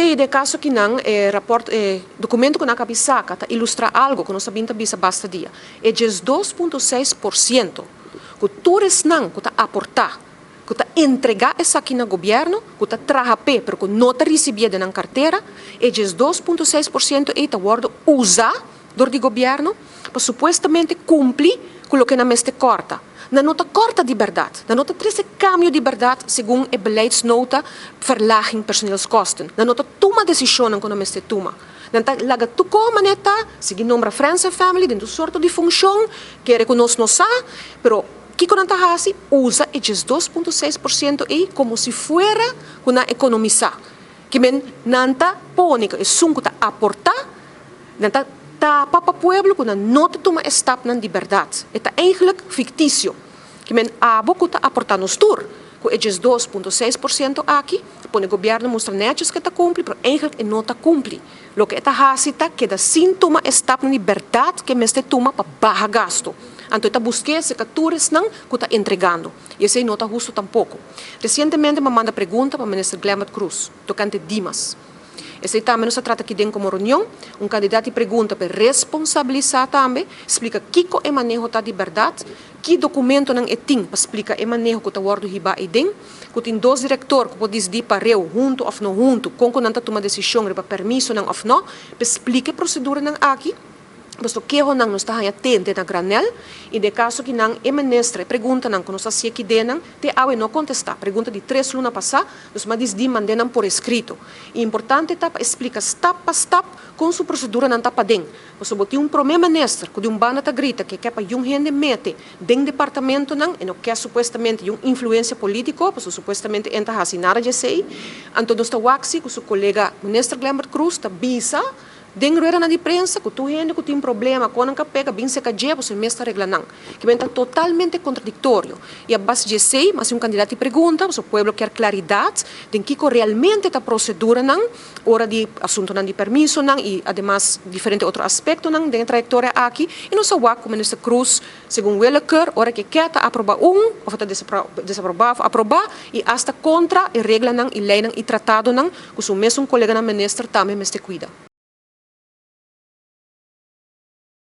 Te den kaso ku nan rapport, dokumento ku nan a kaba di saka ta ilustrá algu ku nos a bin ta bisa basta dia. E 2,6% ku tur esnan ku ta aportá, ku ta entregá esaki na gobièrnu, ku ta traha p'e, pero ku no ta risibí den nan kartera, e 2,6% ei ta wòrdu usá dor di gobièrnu pa supuestamente kumpli ku loke nan mester kòrta. Nan no ta kòrta di bèrdat, nan no ta trese kambio di bèrdat segun e beleidsnota verlaging personeelskosten. Nan no ta tuma desishonnan ku nan mester tuma. Nan ta laga tur kos manera ta, sigui nombra friends and family den tur sorto di funshon, kere ku nos no sa, pero kiko nan ta hasi? Usa e 2,6% ei komo si fuera ku nan ekonomisá. Ke men nan ta pone ku esun ku ta aportá, nan ta tapa pa pueblo ku nan no ta tuma e stapnan di bèrdat. E ta eigenlijk fiktisio. Ke men abo ku ta aportá nos tur, ku e 2,6% aki, pone gobièrnu mustra netjes ku e ta kumpli, pero eigenlijk e no ta kumpli. Loke e ta hasi ta keda sin tuma e stapnan di bèrdat ku e mester tuma pa baha gastu. Anto e ta busk'é serka tur esnan ku ta entregando. I esei no ta hustu tampoko. Resientemente mi a manda pregunta pa Minister Glenbert Croes tokante Dimas. Esei tambe nos a trata aki den komo reunion. Un kandidat di pregunta pa e responsabilisá tambe, splika kiko e maneho ta di bèrdat, ki dokumentonan e tin pa splika e maneho ku ta wòrdu hibá eiden, ku tin dos direktor ku por disidí pareu huntu òf no huntu, kon ku nan ta tuma desishon riba permisonan òf no, pa e splika e proseduranan aki. Pasobra kehonan nos ta haña tente na granel i den e kaso ki nan e minister e preguntanan ku nos a hasi aki den nan te awe no kontestá. Pregunta di tres luna pasá nos mas disdi mand'é nan por eskrito. I importante ta pa e splika stap pa stap kon su proseduranan ta paden. Pasobra bo tin un promé minister ku di un banda ta grita ku e ke pa yun hende mete den departamentonan, e no ke supuestamente yun influensia polítiko pasobra supuestamente e no ta hasi nada di esei. Anto nos ta wak si ku su kolega minister Glenbert Croes ta bisa den ruedanan di prensa ku tur hende ku tin problema kon nan ka pega bin seka dje pasobra e mes ta regla nan. Kimen ta totalmente kontradiktorio. I a base di esei mas un kandidat di pregunta pasobra pueblo kier klaridat den kiko realmente ta proseduranan ora di asuntunan di permisonan i ademas diferente otro aspektonan den e trayektoria aki i nos a wak ku Minister Croes segun willekeur ora ke ke ta aproba un of ta desaproba of aproba i asta kontra e reglanan i leinan i tratadonan ku su mesun koleganan minister tambe mester kuida.